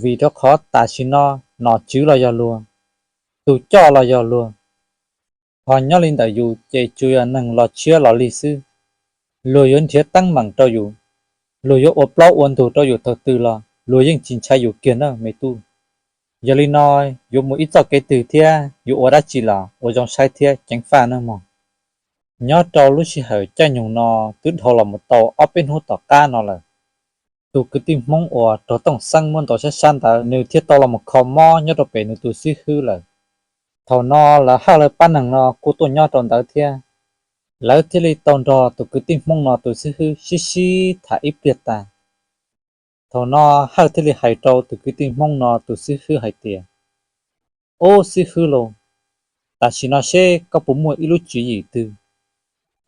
Vim rau qhov tam sim no nom tswv los yog luag, tus coj los yog luag, ho nyob li ntawm yus ces tsuas yog neeg los tshiab los lig xwb. Luag yuav nrhiav teeb meem rau yus, luag yuav ua plaub ua ntug rau yus thaum twg los luag yeej tsis ntshai yus kiag na me tub. Yog li no, yuav mus ib txoj kev twg thiab yuav ua dab tsi los ua zoo saib thiab ceev faj nawb mog. Nyob rau lub sij hawm caij nyoog no twb dhau los mus tau ob peb hnub tom qab no lawm. Tus kwv tij Hmoob uas raug Tooj Xeeb muab ntaus sab sab ntawd nws thiaj tau los mus kho mob nyob rau pem nws tus xib hwb lawm. Thaum no lawv Hawj lawv pab neeg no kuj tuaj nyob rau ntawd thiab, lawv thiaj li tau nrog tus kwv tij Hmoob no tus xib hwb sib sib tham ib pliag tas. Thaum no Hawj thiaj li hais rau tus kwv tij Hmoob no tus xib hwb hais tias, Ub xib hwb lauj, tam sim no seb koj puas muaj ib lub tswv yim twg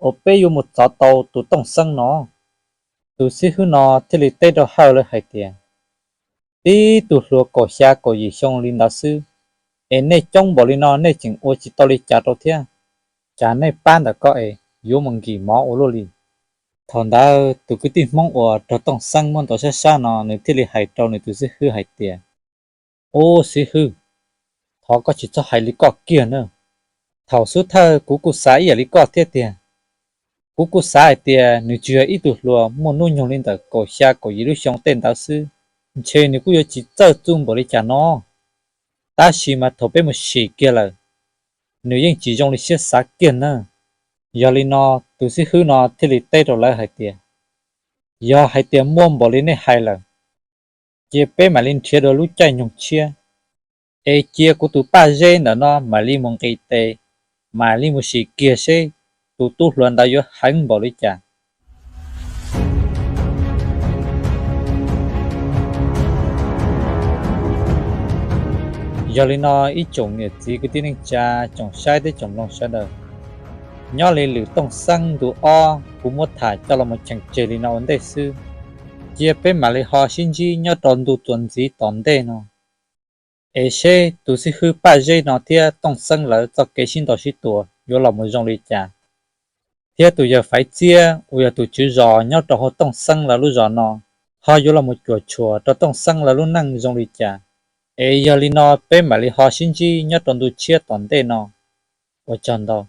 uas peb yuav mus txov tau tus Tooj Xeeb no? Tus xib hwb no thiaj li teb rau Hawj lawv hais tias, Tib tug hluas kaum xya kaum yim xyoo li ntawd xwb, es nej coob npaum li no nej tseem ua tsis tau li cas rau thiab. Cas nej pab ntawm ko es yuav mus nkim mov ua luaj li? Thaum ntawd tus kwv tij Hmoob uas raug Tooj Xeeb muab ntaus sab sab no nws thiaj li hais rau nws tus xib hwb hais tias, Ub xib hwb, thov koj tsis txhob hais li koj kiag na. Thaum xub thawj kuv kuj xav ib yam li koj thiab tiag. Kuv kuj xav hais tias nws tsuas yog ib tug hluas muaj hnub nyoog li ntawm kaum xya kaum yim lub xyoo tej ntawd xwb, ntshe nws kuj yuav tsis txawj txuj npaum li cas no. Tab sis mas thaum peb mus sim kiag lawm, nws yeej tsis zoo li siab xav kiag na. Yog li no tus xib hwb no thiaj li teb rau lawv hais tias, Yog hais tias muaj npaum li nej hais lawm, cia peb mam li nrhiav dua lub caij nyoog tshiab, es cia kuv tus Paj Zeb ntawm no mam li mus nqis tes, mam li mus sim kiag seb tus tub hluas ntawd yuav heev npaum li cas. Yog li no ib tsoom niam txiv kwv tij neej tsa, tsoom saib thiab tsoom mloog sawv daws, nyob li lwm Tooj Xeeb ntu ob kuv muab tham coj los mus cheem tseg li no ua ntej xwb. Cia peb mam li ho sib ntsib nyob rau ntu txuas ntxiv tom ntej no, es seb tus xib hwb Paj Zeb no thiab Tooj Xeeb lawv txoj kev sib ntaus sib tua yuav los mus zoo li cas, thiab tus yawg Faiv Txiab uas yog tus tswv zos nyob rau hauv Tooj Xeeb lawv lub zos no ho yuav los mus cuam tshuam rau Tooj Xeeb lawv lub neej zoo li cas. Es yog li no peb mam li ho sib ntsib nyob rau ntu tshiab tom ntej no. Ua tsaug ntau.